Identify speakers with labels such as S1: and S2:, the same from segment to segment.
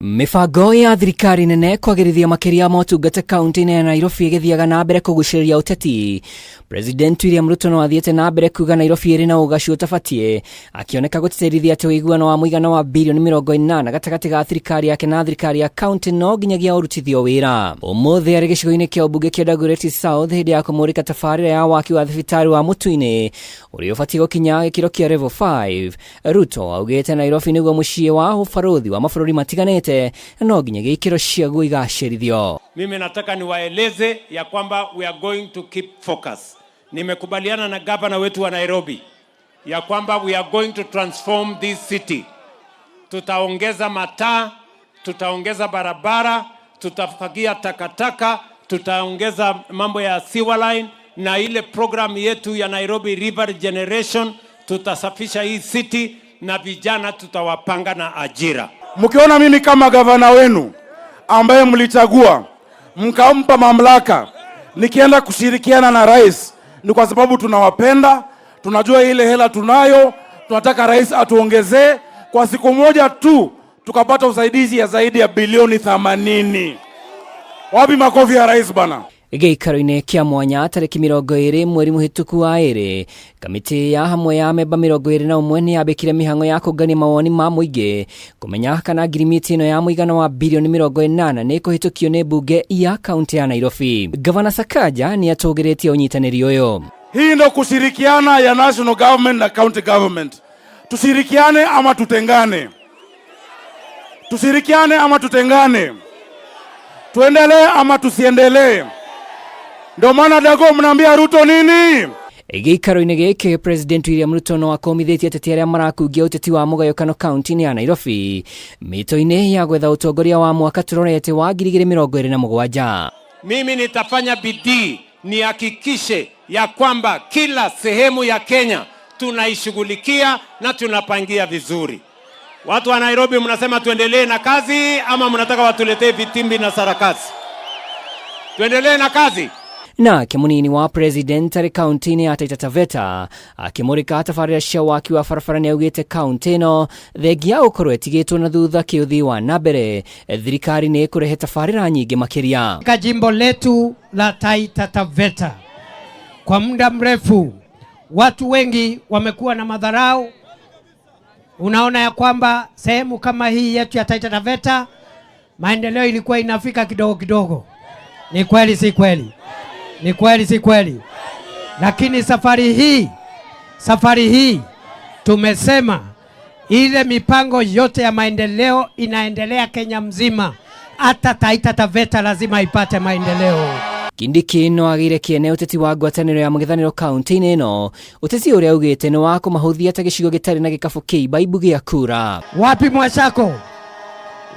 S1: Mĩbango ya thirikari nene kwagĩrithia makĩria motungata kaunti-inĩ ya Nairobi ĩgĩthiaga na mbere kũgucĩrĩria ũteti. President William Ruto no athiĩte na mbere kuga Nairobi ĩrĩ na ũgacu ũtabatiĩ, akĩoneka gũtĩtĩrithia atĩ ũiguano wa mũigana wa birioni 80 gatagatĩ ga thirikari yake na thirikari ya kaunti no nginyagia ũrutithio wĩra. Ũmũthĩ arĩ gĩcigo-inĩ kĩa ũmbunge kĩa Dagoretti South hĩndĩ ya kũmũrĩka tabarĩra ya waki wa thibitarĩ wa Mũtũ-inĩ ũrĩa ũbatiĩ gũkinya gĩkĩro kĩa level 5. Ruto augĩte Nairobi nĩguo mũciĩ wa ũbarũthi wa mabũrũri matiganĩte na no nginyagia ikĩro ciaguo igacĩrithio.
S2: Mimi nataka niwaeleze ya kwamba we are going to keep focus. Nimekubaliana na gavana wetu wa Nairobi ya kwamba we are going to transform this city. Tutaongeza mataa, tutaongeza barabara, tutafagia takataka, tutaongeza mambo ya sewer line na ile program yetu ya Nairobi River Regeneration, tutasafisha hii city na vijana tutawapanga na ajira.
S3: Mkiona mimi kama gavana wenu ambaye mlichagua mkampa mamlaka, nikienda kushirikiana na rais ni kwa sababu tunawapenda, tunajua ile hela tunayo, tunataka rais atuongezee kwa siku moja tu tukapata usaidizi ya zaidi ya bilioni 80. Wapi makofi ya rais bana?
S1: Gĩikaro-inĩ kĩa mwanya tarĩki 20 mweri mũhĩtũku wa ĩrĩ, kamĩtĩ ya hamwe ya memba 21 nĩ yambĩkire mĩhang'o ya kũngania mawoni ma mũingĩ kũmenya kana ngirimiti ĩno ya mũigana wa birioni 80 nĩ ĩkũhĩtũkio nĩ mbunge ya kaunti ya Nairobi. Gavana Sakaja nĩ atũgĩrĩtie ũnyitanĩri ũyũ.
S3: Hii ndo kushirikiana ya national government na county government. Tushirikiane ama tutengane? Tushirikiane ama tutengane? Tuendelee ama tusiendelee? Ndio maana Dago mnaambia Ruto nini?
S1: Gĩikaro-inĩ gĩkĩ President William Ruto no akomithĩtie ateti arĩa marakungia ũteti wa mũgayũkano kaunti-inĩ ya Nairobi mĩto-inĩ ya gwetha ũtongoria wa mwaka tũrorete wa 2027.
S2: Mimi nitafanya bidii nihakikishe ya kwamba kila sehemu ya Kenya tunaishughulikia na tunapangia vizuri. Watu wa Nairobi, mnasema tuendelee na kazi ama mnataka watuletee vitimbi na sarakasi? Tuendelee na kazi.
S1: Nake mũnini wa president arĩ kaunti-inĩ ya Taita Taveta akĩmũrĩka tabarĩra cia waki wa barabara nĩ augĩte kaunti ĩno thengia ya gũkorwo ĩtigĩtwo na thutha kĩũthii wa na mbere, thirikari nĩ ĩkũrehe tabarĩra nyingĩ makĩria.
S4: Katika jimbo letu la Taita Taveta kwa muda mrefu watu wengi wamekuwa na madharau. Unaona ya kwamba sehemu kama hii yetu ya Taita Taveta maendeleo ilikuwa inafika kidogo kidogo. Ni kweli si kweli? Ni kweli si kweli? Lakini safari hii tumesema ile mipango yote ya maendeleo inaendelea Kenya mzima, hata Taita Taveta lazima ipate maendeleo.
S1: Kindiki no agĩire kĩene ũteti wa ngwatanĩro ya mũng'ethanĩro kaunti-inĩ ĩno, ũteti ũrĩa augĩte nĩ wa kũmahũthia ta gĩcigo gĩtarĩ na gĩkabũ kĩimba gĩa kura.
S4: Wapi Mwashako?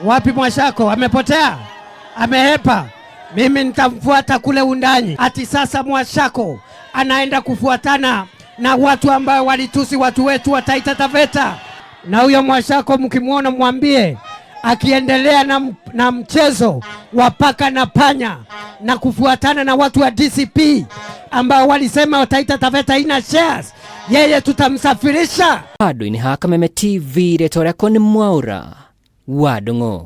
S4: Wapi Mwashako? Amepotea, amehepa. Mimi nitamfuata kule undani. Ati sasa Mwashako anaenda kufuatana na watu ambao walitusi watu wetu wa Taita Taveta. Na huyo Mwashako mkimwona mwambie akiendelea na mchezo wa paka na panya na kufuatana na watu wa DCP ambao walisema Taita Taveta ina shares, yeye tutamsafirisha.
S1: Handũ-inĩ ha Kameme TV, rĩtwa rĩakwa nĩ Mwaũra wa Ndung'u.